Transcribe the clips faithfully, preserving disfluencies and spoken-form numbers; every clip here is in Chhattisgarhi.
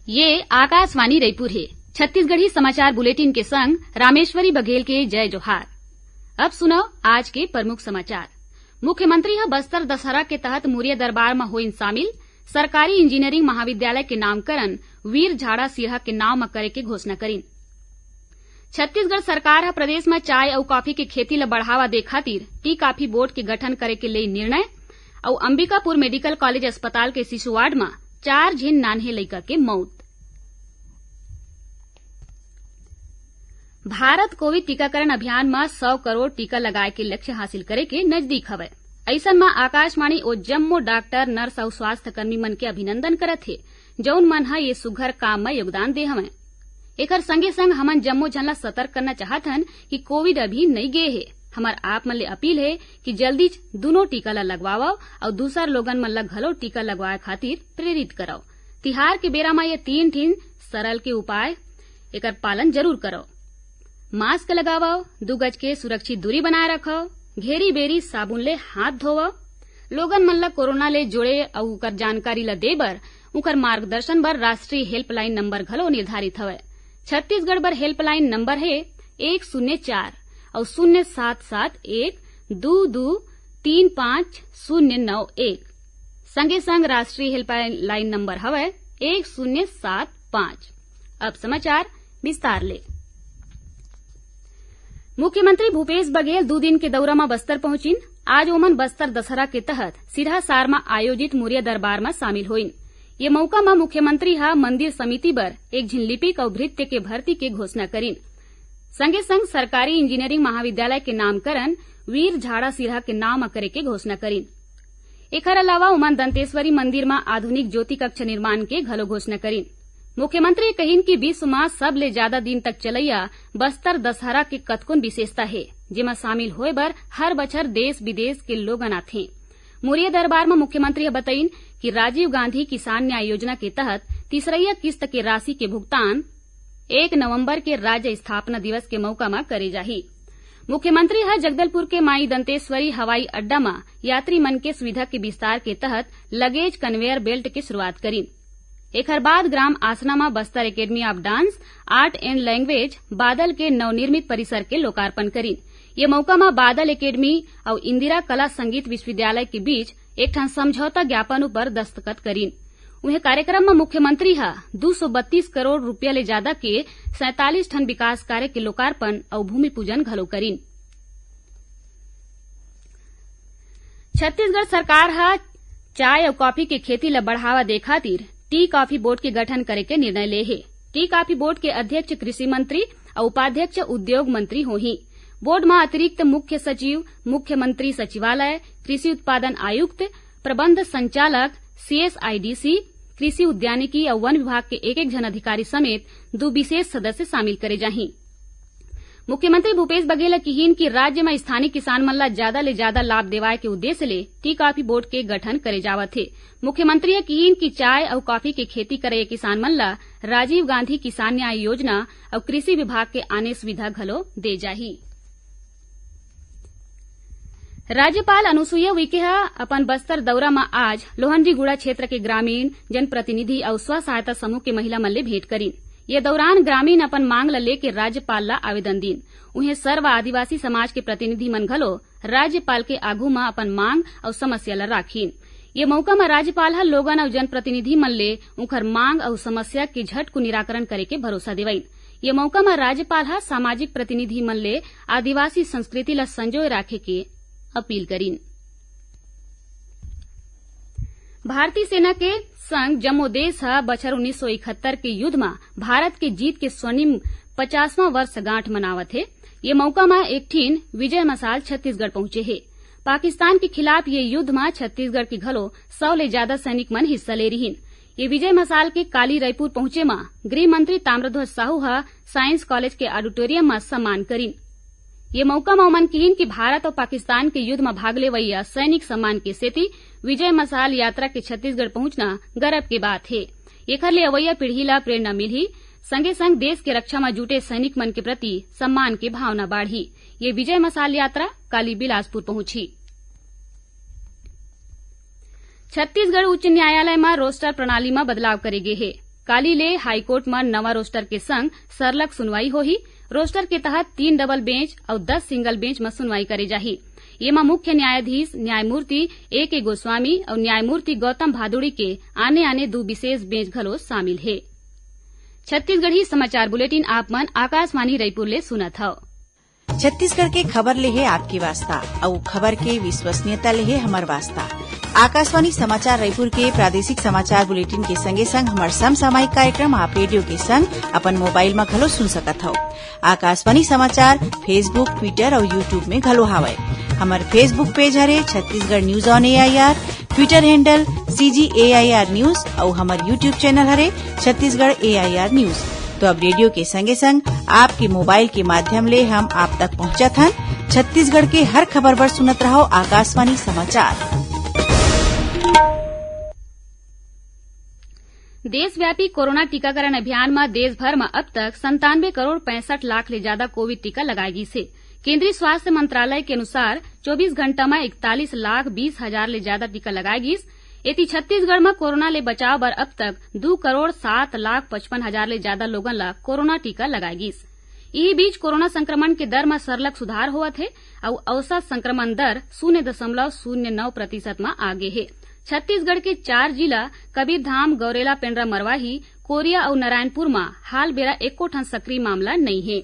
ये आकाशवाणी रईपुर हे। छत्तीसगढ़ी समाचार बुलेटिन के संग रामेश्वरी बघेल के जय जोहार। अब सुनव आज के प्रमुख समाचार। मुख्यमंत्री ह बस्तर दशहरा के तहत मुरिया दरबार म होइन शामिल, सरकारी इंजीनियरिंग महाविद्यालय के नामकरण वीर झाड़ा सिरहा के नाव म करे के घोषणा करिन। छत्तीसगढ़ सरकार ह प्रदेश म चाय अउ कॉफी के खेती ल बढ़ावा दे खातिर टी कॉफी बोर्ड के गठन करे के लेई निर्णय, अउ अंबिकापुर मेडिकल कॉलेज अस्पताल के शिशु वार्ड म चार झिन नान्हे लइका के मौत। भारत कोविड टीकाकरण अभियान म सौ करोड़ टीका लगाए के लक्ष्य हासिल करे के नजदीक हवय। अइसन म आकाशवाणी ओ जम्मो डॉक्टर, नर्स अउ स्वास्थ्यकर्मी मन के अभिनंदन करत हे, जउन मन ह ये सुघर काम म योगदान दे हवंय। एकर संगे संग हमन जम्मो झन ला सतर्क करना चाहत हन कि कोविड अभी नइ गे हे। हमर आप मन ले अपील हे कि जल्दीच दुनों टीका ला लगवावव अउ दूसर लोगन मन ला घलो टीका लगवाए खातिर प्रेरित करव। तिहार के बेरा म ये तीन ठिन सरल के उपाय, एकर पालन जरूर करव। मास्क लगावव, दू गज के सुरक्षित दूरी बनाए रखव, घेरी बेरी साबुन ले हाथ धोवव। लोगन मन ल कोरोना ले जुड़े अउ उकर जानकारी ल दे बर, उकर मार्गदर्शन बर राष्ट्रीय हेल्पलाइन नंबर घलो निर्धारित हवय। छत्तीसगढ़ बर हेल्पलाइन नंबर हे एक शून्य चार अउ शून्य सात सात एक दू दू तीन पाँच शून्य नौ एक। संगे संग राष्ट्रीय हेल्पलाइन नंबर हवय एक शून्य सात पाँच। अब समाचार विस्तार ले। मुख्यमंत्री भूपेश बघेल दू दिन के दौरा म बस्तर पहुंचिन। आज ओमन बस्तर दशहरा के तहत सिरहा सार म आयोजित मुरिया दरबार म शामिल होइन। ये मौका म मुख्यमंत्री ह मंदिर समिति बर एक झिन लिपिक अउ भृत्य के भर्ती के घोषणा करिन। संगे संग सरकारी इंजीनियरिंग महाविद्यालय के नामकरण वीर झाड़ा सिरहा के नाव म करे के घोषणा करिन। एखर अलावा ओमन दंतेश्वरी मंदिर म आधुनिक ज्योति कक्ष निर्माण के घलो घोषणा करिन। मुख्यमंत्री कहिन कि विश्व म सबले ज्यादा दिन तक चलैया बस्तर दशहरा के कतकोन विशेषता हे, जेमा शामिल होय बर हर बछर देश विदेश के लोगन आथे। मुरिया दरबार म मुख्यमंत्री ह बतइन कि राजीव गांधी किसान न्याय योजना के तहत तीसरइया किस्त के राशि के भुगतान एक नवंबर के राज्य स्थापना दिवस के मौका म करे जाही। मुख्यमंत्री ह जगदलपुर के माई दंतेश्वरी हवाई अड्डा म यात्री मन के सुविधा के विस्तार के तहत लगेज कन्वेयर बेल्ट के शुरुआत करिन। एखर बाद ग्राम आसना म Bastar academy of dance, art and language, बादल के नवनिर्मित परिसर के लोकार्पण करिन। ये मौका म बादल एकेडमी अउ इंदिरा कला संगीत विश्वविद्यालय के बीच एक ठन समझौता ज्ञापन उपर दस्तखत करिन। उहें, कार्यक्रम म मुख्यमंत्री ह दू सौ बत्तीस करोड़ रुपया ले जादा के सैंतालीस ठन विकास कार्य के लोकार्पण अउ भूमि पूजन घलो करिन। छत्तीसगढ़ सरकार ह चाय अउ कॉफी के खेती ल बढ़ावा दे खातिर टी कॉफी बोर्ड के गठन करे के निर्णय ले हे। टी कॉफी बोर्ड के अध्यक्ष कृषि मंत्री अउ उपाध्यक्ष उद्योग मंत्री होही। बोर्ड म अतिरिक्त मुख्य सचिव, मुख्यमंत्री सचिवालय, कृषि उत्पादन आयुक्त, प्रबंध संचालक, सीएसआईडीसी, कृषि उद्यानिकी अउ वन विभाग के एक-एक झन अधिकारी समेत दू विशेष सदस्य शामिल करे जाही। मुख्यमंत्री भूपेश बघेल ह किहीन कि राज्य म स्थानीय किसान मन ल ज्यादा ले ज्यादा लाभ देवाय के उद्देश्य ले टी कॉफी बोर्ड के गठन करे जावत हे। मुख्यमंत्री ह किहीन कि चाय अउ कॉफी के खेती करइया किसान मन ल राजीव गांधी किसान न्याय योजना अउ कृषि विभाग के आने सुविधा घलो दे जाही। राज्यपाल अनुसुईया उइके ह अपन बस्तर दौरा म आज लोहंडीगुड़ा क्षेत्र के ग्रामीण, जनप्रतिनिधि अउ स्व सहायता समूह के महिला मन ले भेंट करिन। ये दौरान ग्रामीण अपन मांग ल लेके राज्यपाल ल आवेदन दीन। उहें, सर्व आदिवासी समाज के प्रतिनिधि मन घलो राज्यपाल के आगू म अपन मांग अउ समस्या ल राखिन। ये मौका म राज्यपाल ह लोगन अउ जनप्रतिनिधि मन ले उंखर मांग अउ समस्या के झटकू निराकरण करे के भरोसा देवइन। ये मौका म राज्यपाल ह सामाजिक प्रतिनिधि मन ले आदिवासी संस्कृति ल संजोए राखे के अपील करिन। भारतीय सेना के संग जम्मो देश ह बछर उन्नीस सौ इकहत्तर के युद्ध म भारत के जीत के स्वर्णिम पचासवां वर्षगांठ मनावत हे। ये मौका म एक ठिन विजय मशाल छत्तीसगढ़ पहुंचे हे। पाकिस्तान के खिलाफ ये युद्ध म छत्तीसगढ़ के घलो सौ ले जादा सैनिक मन हिस्सा ले रिहिन। ये विजय मशाल के काली रायपुर पहुंचे म गृह मंत्री ताम्रध्वज साहू ह साइंस कॉलेज के ऑडिटोरियम म सम्मान करिन। ये मौका म ओमन किहिन कि भारत अउ पाकिस्तान के युद्ध म भाग लेवइया सैनिक सम्मान के सेती विजय मशाल यात्रा के छत्तीसगढ़ पहुंचना गरब के बात हे। एखर ले अवइया पीढ़ी ल प्रेरणा मिलही, संगे संग देश के रक्षा म जुटे सैनिक मन के प्रति सम्मान के भावना बाढ़ही। ये विजय मशाल यात्रा काली बिलासपुर पहुंचही। छत्तीसगढ़ उच्च न्यायालय म रोस्टर प्रणाली म बदलाव करे गे हे। काली ले हाईकोर्ट म नवा रोस्टर के संग सरलग सुनवाई होही। रोस्टर के तहत तीन डबल बेंच अउ दस सिंगल बेंच म सुनवाई करे जाही। येमा मुख्य न्यायाधीश न्यायमूर्ति ए के गोस्वामी अउ न्यायमूर्ति गौतम भादुड़ी के आने-आने दू विशेष बेंच घलो शामिल हे। छत्तीसगढ़ी समाचार बुलेटिन आप मन आकाशवाणी रईपुर ले सुनत हव। छत्तीसगढ़ के खबर ले हे आपके वास्ता, अउ खबर के विश्वसनीयता ले हे हमर वास्ता। आकाशवाणी समाचार रईपुर के प्रादेशिक समाचार बुलेटिन के संगे संग हमर समसामयिक कार्यक्रम आप रेडियो के संग अपन मोबाइल म घलो सुन सकत हव। आकाशवाणी समाचार Facebook, Twitter अउ YouTube में घलो हावय। हमर Facebook पेज हरे Chhattisgarh news on A I R, Twitter handle C G A I R news अउ हमर YouTube चैनल हरे Chhattisgarh A I R news। तो अब रेडियो के संगे संग आपके मोबाइल के माध्यम ले हम आप तक पहुंचत हन। छत्तीसगढ़ के हर खबर बर सुनत रहव आकाशवाणी समाचार। देशव्यापी कोरोना टीकाकरण अभियान म देश भर म अब तक संतानवे करोड़ पैंसठ लाख ले जादा कोविड टीका लगाए गिस हे। केंद्रीय स्वास्थ्य मंत्रालय के अनुसार चौबीस घंटा म इकतालीस लाख बीस हजार ले जादा टीका लगाए गिस। एती छत्तीसगढ़ म कोरोना ले बचाव बर अब तक दू करोड़ सात लाख पचपन हजार ले जादा लोगन ल कोरोना टीका लगाए गिस। इही बीच कोरोना संक्रमण के दर म सरलग सुधार होवत हे अउ औसत संक्रमण दर शून्य दशमलव शून्य नौ प्रतिशत म आ गे हे। छत्तीसगढ़ के चार जिला कबीरधाम, गौरेला, पेंड्रा, मरवाही, कोरिया अउ नारायणपुर म हाल बेरा एको ठन सक्रिय मामला नइ हे।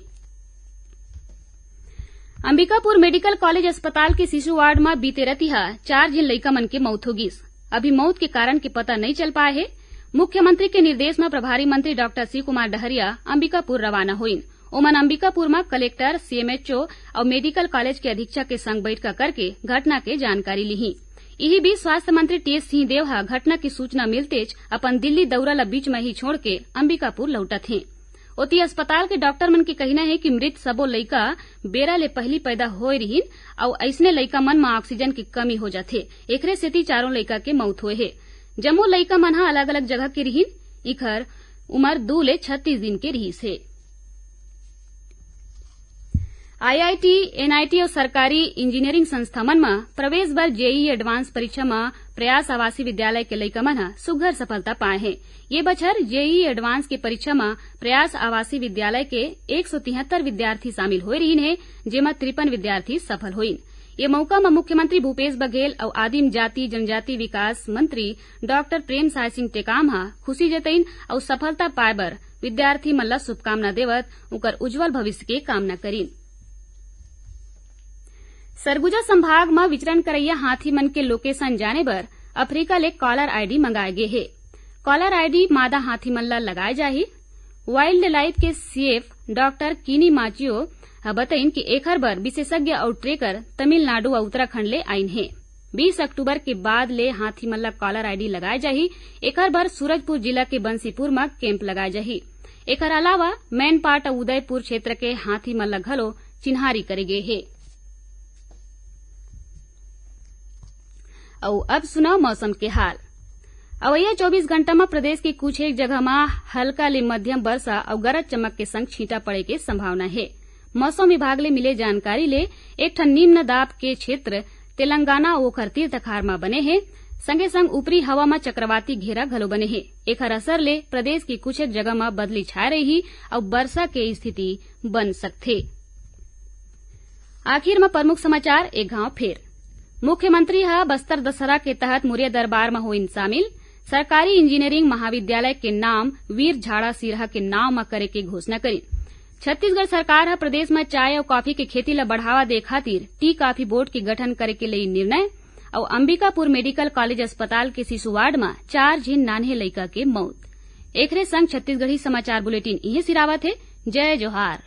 अंबिकापुर मेडिकल कॉलेज अस्पताल के शिशु वार्ड म बीते रतिहा चार झिन लइका मन के मउत हो गिस। अभी मउत के कारण के पता नइ चल पाए हे। मुख्यमंत्री के निर्देश म प्रभारी मंत्री डॉक्टर शिव कुमार डहरिया अंबिकापुर रवाना होइन। ओमन अंबिकापुर म कलेक्टर, सीएमएचओ अउ मेडिकल कॉलेज के अधीक्षक के संग बइठका करके घटना के जानकारी लिही। इही बीच स्वास्थ्य मंत्री टीएस सिंहदेव ह घटना के सूचना मिलतेच अपन दिल्ली दौरा ल बीच म ही छोड़ के अंबिकापुर लौटत हें। ओती अस्पताल के डॉक्टर मन के कहिना हे कि मृत सबो लइका बेरा ले पहिली पैदा होए रिहिन अउ अइसने लइका मन म ऑक्सीजन के कमी हो जाथे, एकरे सेती चारों लइका के मउत होए हे। जम्मो लइका मन ह अलग-अलग जगह के रिहिन। इखर उमर दू ले छत्तीस दिन के रिहिस हे। आईआईटी, एनआईटी अउ सरकारी इंजीनियरिंग संस्था मन म प्रवेश बर जेईई एडवांस परीक्षा म प्रयास आवासीय विद्यालय के लइका मन ह सुघ्घर सफलता पाए हे। ये बछर जेईई एडवांस के परीक्षा म प्रयास आवासीय विद्यालय के एक सौ तिहत्तर विद्यार्थी शामिल होए रिहिन हे, जेमा तिरपन विद्यार्थी सफल होइन। ये मउका म मुख्यमंत्री भूपेश बघेल अउ आदिम जाति जनजाति विकास मंत्री डॉक्टर प्रेमसाय सिंह टेकाम ह खुशी जतइन अउ सफलता पाए बर विद्यार्थी मन ल शुभकामना देवत उंकर उज्जवल भविष्य के कामना करिन। सरगुजा संभाग म विचरण करइया हाथी मन के लोकेशन जाने बर अफ्रीका ले कॉलर आईडी मंगाए गे हे। कॉलर आईडी मादा हाथी मन ल लगाए जाही। वाइल्ड लाइफ के सीएफ डॉक्टर किनी माचियो ह बतइन कि एखर बर विशेषज्ञ अउ ट्रेकर तमिलनाडु अउ उत्तराखंड ले आइन हे। बीस अक्टूबर के बाद ले हाथी मन ल कॉलर आईडी लगाए जाही। एखर बर सूरजपुर जिला के बंसीपुर म कैंप लगाए जाही। एखर अलावा मैनपाट अउ उदयपुर क्षेत्र के हाथी मन ल घलो चिन्हारी करे गे हे। अउ अब सुनव मौसम के हाल। अवइया चौबीस घंटा म प्रदेश के कुछ एक जगह म हल्का ले मध्यम वर्षा अउ गरज चमक के संग छींटा पड़े के संभावना हे। मौसम विभाग ले मिले जानकारी ले एक ठन निम्न दाब के क्षेत्र तेलंगाना अउ ओखर तीर तखार म बने हे, संगे संग ऊपरी हवा म चक्रवाती घेरा घलो बने हे। एखर असर ले प्रदेश के कुछ एक जगह म बदली छाए रही अउ वर्षा के स्थिति बन सकथे। आखिर म प्रमुख समाचार एक घांव फेर। मुख्यमंत्री ह बस्तर दशहरा के तहत मुरिया दरबार म होइन शामिल। सरकारी इंजीनियरिंग महाविद्यालय के नाम वीर झाड़ा सिरहा के नाम म करे के घोषणा करिन। छत्तीसगढ़ सरकार ह प्रदेश म चाय अउ कॉफी के खेती ल बढ़ावा दे खातिर टी कॉफी बोर्ड के गठन करे के लेई निर्णय। अउ अंबिकापुर मेडिकल कॉलेज अस्पताल के शिशु वार्ड म चार झिन नान्हे लइका के मौत। एखरे संग छत्तीसगढ़ी समाचार बुलेटिन इहें सिरावत हे। जय जोहार।